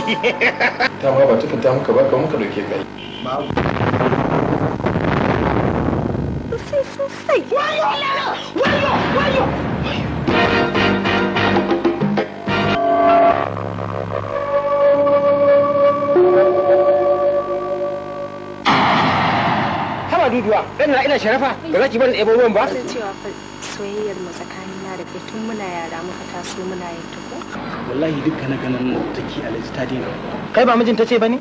Ta ma ba takarda muka baka muka dauke kai. Babu. Sosai sosai. Wayo lalo! Wayo! Wayo! Haba duduwa, ɗan na ina sharafa, ba za ki bani ɗebo ruwan ba? San cewa fa soyayyar mu tsakanina da kai tun muna yara muka taso muna yin ta ko? Wallahi dukkan ganin take Alhaji ta daina. Kai ba mijinta ce bane?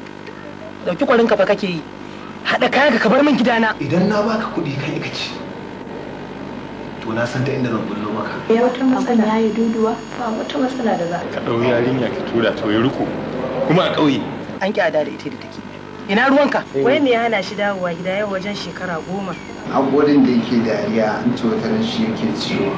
Dauki kwarinka fa kake yi. Haɗa kayanka ka bar min gidana. Idan na baka kuɗi kai ka ci, to na san ta inda zan bullo maka. Ya wata matsala yayi duduwa, ba wata matsala da za. Ka ɗau yarinya ka tura ta wai riko kuma a ƙauye. An ƙi ada da ita da take. Ina ruwanka? Wai me ya hana shi dawowa gida yau wajen shekara 10? Haƙorin da yake dariya an ce wata shi yake ciwo.